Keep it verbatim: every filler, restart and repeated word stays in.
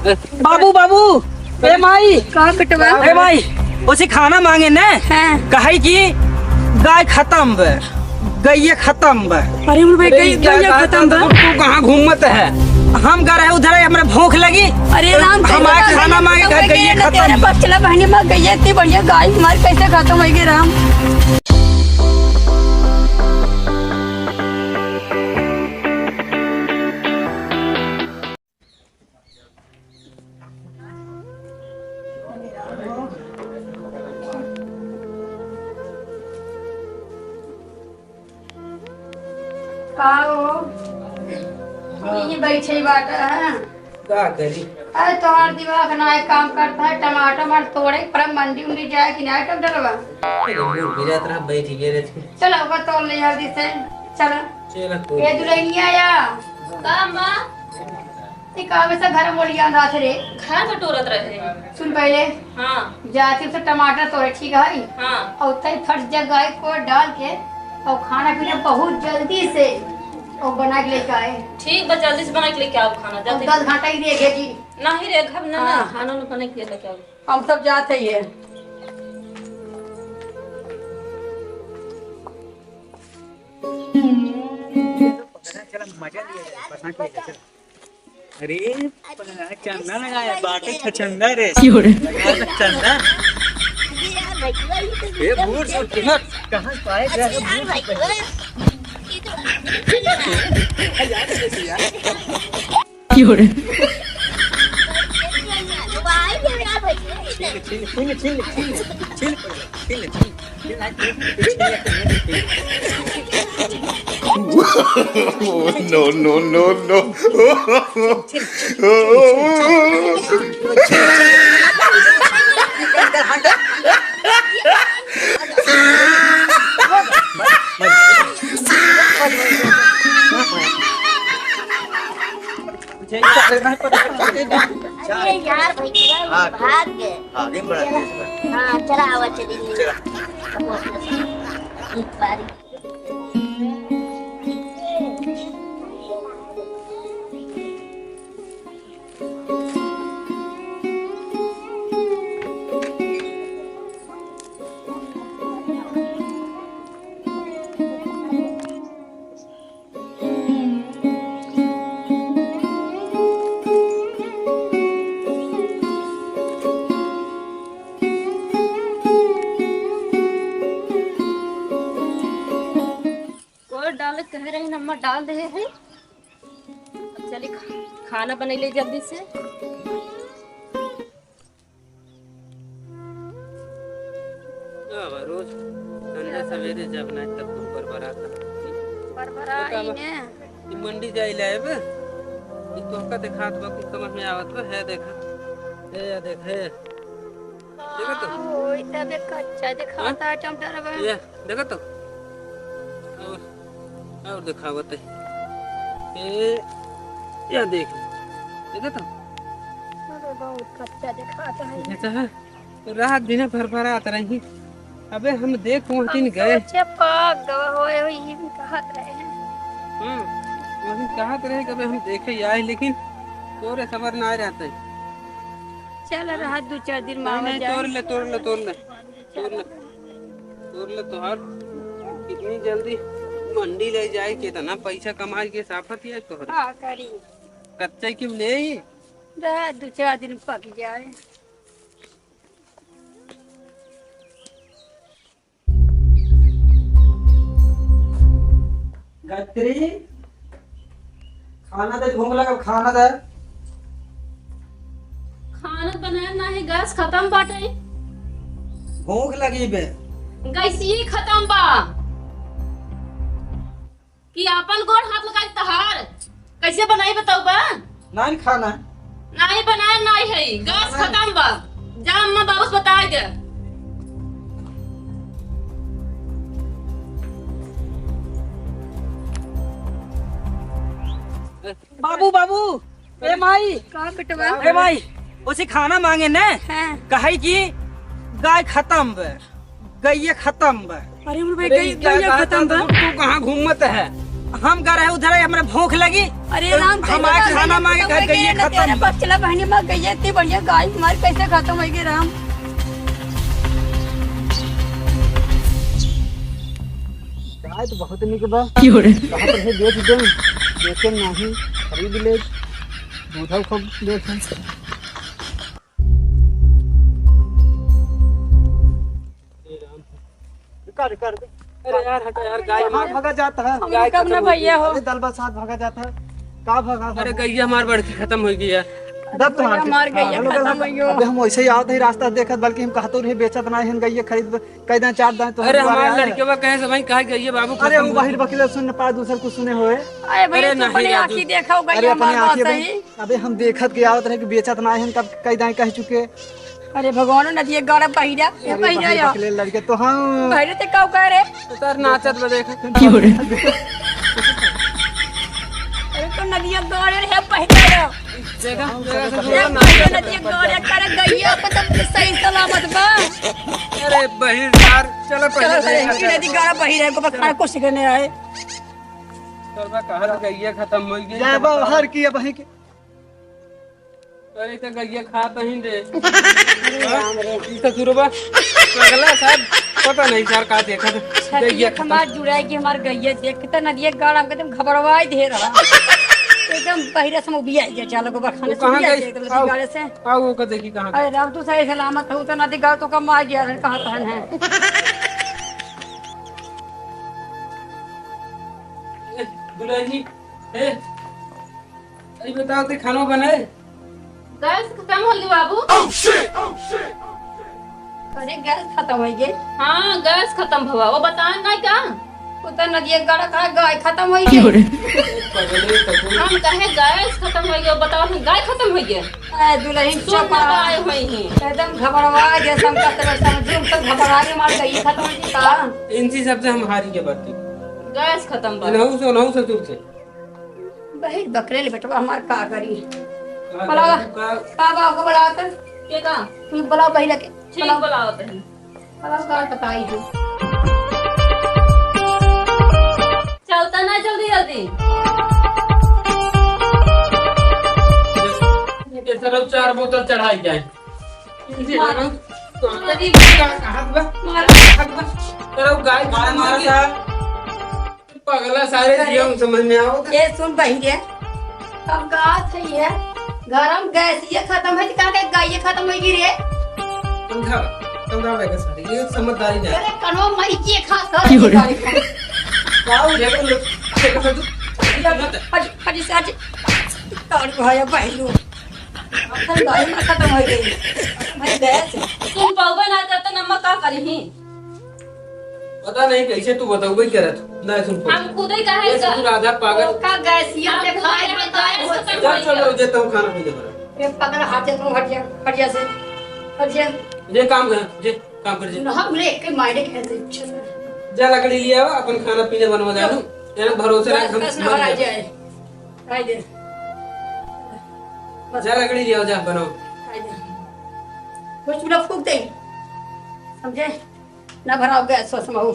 बाबू, बाबू, ए माई। का बेटवा? ए माई, ओसे खाना माँगे न। हाँ। कहे कि गाय खतम बा, गइया खतम बा। अरे, उन भाई, अरे, गइ-, गइया खतम बा। तू कहाँ घूमत है? हम गा रहे उधर, हमरा भूख लगी। अरे राम, हम आए खाना माँगे, गइया खतम। तेरे पास चला बहनी, माँ गइया इतनी बढ़िया गाय हमारी कैसे खतम होइ गई राम? का हो? यहीं बैठे बाटा है? का करी? अरे तोहार दिमाग ना एक काम करता है, टमाटर मार तोड़े, पर मंडी उंडी जाए कि ना टमाटरवा? अरे, मुड़ के जात रहा, बैठ गए रे। चलो, ओका तोड़ ले जल्दी से, चलो। चलो, कोई ए दुल्हनिया या। का माँ? ते का वैसा घर मोलिया अंदाज रे? घर में टोरत रहे। सुन पहले। हाँ। जाती से टमाटर तोड़े, ठीक है? हाँ। और तई फट जगह को डाल के और खाना पीना बहुत जल्दी से और बना के लेके आए। ठीक बा, जल्दी से बना के लेके आओ खाना, और जल्दी। दस घंटा ही रह गए जी। नहीं रे, घर ना, ना, हाँ। खाना ना बना के लेके आओ। हम सब जाते ही है। चला, मजा लिया जाए, पसंद किया जाए, चला। अरे, चंदा लगाया, बाटे छचंदा रे। क्यों रे? चंदा। ए, बूढ़ सूढ़ के मत। कहाँ से पाए गए? बूढ़ सूढ़ के। क्यों रे? छीन ले, छीन ले, छीन ले, छीन ले, छीन ले, छीन ले, छीन ले। No, no, no, no. अरे यार, भैया, हाँ। भाग गए। हाँ, नहीं पड़ा। हाँ, चला, आवा, चली। चला। बारी। गोड़ डाले कहे रही, अम्मा डाल दे है। अब चली खा-, खाना बनैले जल्दी से। अब रोज संझा सवेरे जब ना तब तुम बरबरात रहो। बरबराई तो का ने। बा-, ई मंडी जाई ले आए बे। ई तोहका देखात बा, कुछ समझ में आवत बा, है देखा। ए, या देख, है। देखा तो? हाँ, ओई तबे कच्चा देखाता हाँ? है टमाटर बा। ये, देखा तो? और, और देखावत है। ए, या देख। देखा तो? अरे, बहुत कच्चा देखाता है। ऐसा है? रात दिन भर भर आत रही। अबे हम देख वह दिन हम गए। सोचे पाक गवा होए हो, ये भी कहत रहे हैं। हम्म, वही कहत रहे कि अबे हम देखे आए, लेकिन तोरे सबर ना रहते। चल रहा दो चार दिन नहीं, मामा नहीं, जाए। तोड़ ले, तोड़ ले, तोड़ ले, तोड़ ले, तोड़ ले तोहार। कितनी जल्दी मंडी ले जाए, कितना पैसा कमाए के साफत ही है तोहरे। का करी? कच्चे क्यों ले आई? रहा दो चार दिन पक जाए। गायत्री, खाना दे, भूख लगल, खाना दे। खाना बनाए ना है, गैस खतम बाटे। भूख लगी बे। गैसिये खतम बा। कि आपन गोड़ हाथ लगाई तहार। कैसे बनाई बताऊ बा? नाहीं खाना। नाहीं बनाए, नाहीं है, गैस खतम बा। जा अम्मा बाबू से बताए दे। बाबू, बाबू, ए माई। का बेटवा? ए माई, ओसे खाना माँगे न, हाँ। कहे कि गाय खतम बा, गइया खतम बा। अरे उन भाई, अरे गइ-, ई क्या गइया बात खतम बा। तू, तू कहाँ घूमत है? हम का रहे उधर, हमरे भूख लगी। अरे तो राम, कैसे हमारे बात खाना है? मांगे खत्म खा हो गई गई है, ना खत्म। तेरे पास चला बहनी, मार गई है, इतनी बढ़िया गाय हमारी कैसे खत्म हो गई राम? गाय तो बहुत निक बा। क्यों रे? कहाँ पर है, बेच दे, बेचे नहीं, खरीद ले, दूधा खूब बेचे। कर, कर। अरे यार, हटो यार, गाय कहाँ मार। भागा जाता है? हम गाय कब खत्म ना हो गई। भैया हो। अरे दलबा साथ भागा जाता है। का भागा अरे था? गैया हमार बड़की खत्म हो गई है। दब तो भैया मार के। मार गई है, हाँ, खत्म हो गई। अबे हम वैसे ही आवत ही रास्ता देखत, बल्कि हम कहतो रहे बेचत ना है, गैया खरीद कह दें, चार दाएं तो अरे हम हमार आए। लड़के बा कहे से भाई कहा गैया बाबू अरे खत्म वो हो बाहर गई। बकले सुन पा दूसर कुछ सुने होए। अरे भैया अरे तू नहीं अपने राजू। आँखी देखा हो अरे गैया अपने हमार आँखी बात भाई। है। अबे हम देखत के आवत रहे कि बेचत ना है, तब कह दाएं कह चुके। अरे भगवान, नदिया गाड़ा बहिरा, ए अरे बहिरा बाहर या। बकले लड़के तो हम। बहिरा ते काऊ कह रे? उतर नाचत बा देख। अरे तो नदिया गाड़े रे बहिरा या। देखा, देखा, ए बहिरा नदिया गाड़े करे गैया को तो सही सलामत बा। अरे बहिर यार, चलो पहले चलो, देखा चलो, जाए। नदी गाड़ा बहिरा को बखाड़ कोशिश करने आए। तोरबा कहत गैया खत्म हो गई। जाए बा हर की अब वहीं के। अरे तो गैया खात ही दे। अरे राम रे। ई ससुरबा पगला साहब, पता नहीं सर का देखा था। छतिया गैया खत्म। हमार जुड़ाई कि हमार गैया देख के तो नदिया गाड़ हमके एकदम घबरवाई दे रहा। एकदम बहिरे से मुबिया गया, चलो को बखाने वो कहाँ सुबिया गई? गया एकदम आओ, गाड़े से। आओ, ओका देखी कहाँ गई। अरे राम, तू सही सलामत हो तो नदी गाड़ तो कम आ गया, कहाँ तहन है। ए, दुलारी, ए, अरे बताओ, ते खाना बनाए? गैस खत्म हो गई बाबू। अरे गैस खत्म हो गई? हाँ, गैस खत्म भवा। वो बतान नहीं का? वो तो नदिया गड़ा खा गाय खत्म हो गई। पगले ससुर। हम कहे गैस खत्म हो गई, वो बताओ हम गाय खत्म हो गई। ए, दुल्हन सुन चुप ना रहा। गाय हुई ही। एकदम घबरवा गया, हम कहते रहे, समझू, हम तो घबरा गए, हमार गई खत्म हो गई का? इनसी सबसे हम हारी के बात। गैस खत्म बा। नहु से, नहु ससुर से। बहिर बकरेल बेटवा हमार का करी? का बुलावा। करी, का? का बा, ओको बुलावा त? के का? तू बुलावा बहिरा के। ठीक, बुलावा। बुलावत है। बुलावा, का बताई हम? चलता ना जल्दी जल्दी। ये तरफ चार बोतल चढ़ाई जाए। मार। मार। का हाथ बा? मार। हाथ बा? तेरा गाय मारा था। पगला सारे अरे। जिया हम समझ में आओ। ए, सुन बहिरे, हम कहा थे ये, घर में गैस ये खत्म है, तो कहाँ के गाय ये खत्म होगी रे? समझा, समझा बेटा सारे, ये समझदारी नहीं। अरे कनो मरी के खा सर क्यों रे? गाय खा। का हो गया? देखो तो, मत। हट, हट से हट। तोर भाई बहिरू। अपन गाय में खत्म हो गई। भाई गैस। तुम पौबे ना करते, नम्मा का करी ही? पता नहीं कैसे तू बताऊ भाई, क्या रहत ना सुन पा। हम खुद ही कहे ये का ससुर आधा पागल। का गैसिया हम के खुद खाए ही में कहे गाय का होते। चल, चल, चल, जे तू खाना पीने बना। ये पगला हाथ से तू हट जा, हट जा से, हट जा। जे काम कर, जे काम कर, जे। हम रे के मायने कहते चल। जा लकड़ी ले आवा, अपन खाना पीने बनवा ले आलू। यार भरोसे रख, हम बस मर नहरा जाए। जाए। आइ दे। बस। जा लकड़ी ले आवा, जा बनाओ। आइ दे। बस चूल्हा फूक दे। समझे? ना भराव गैस वैस में हो।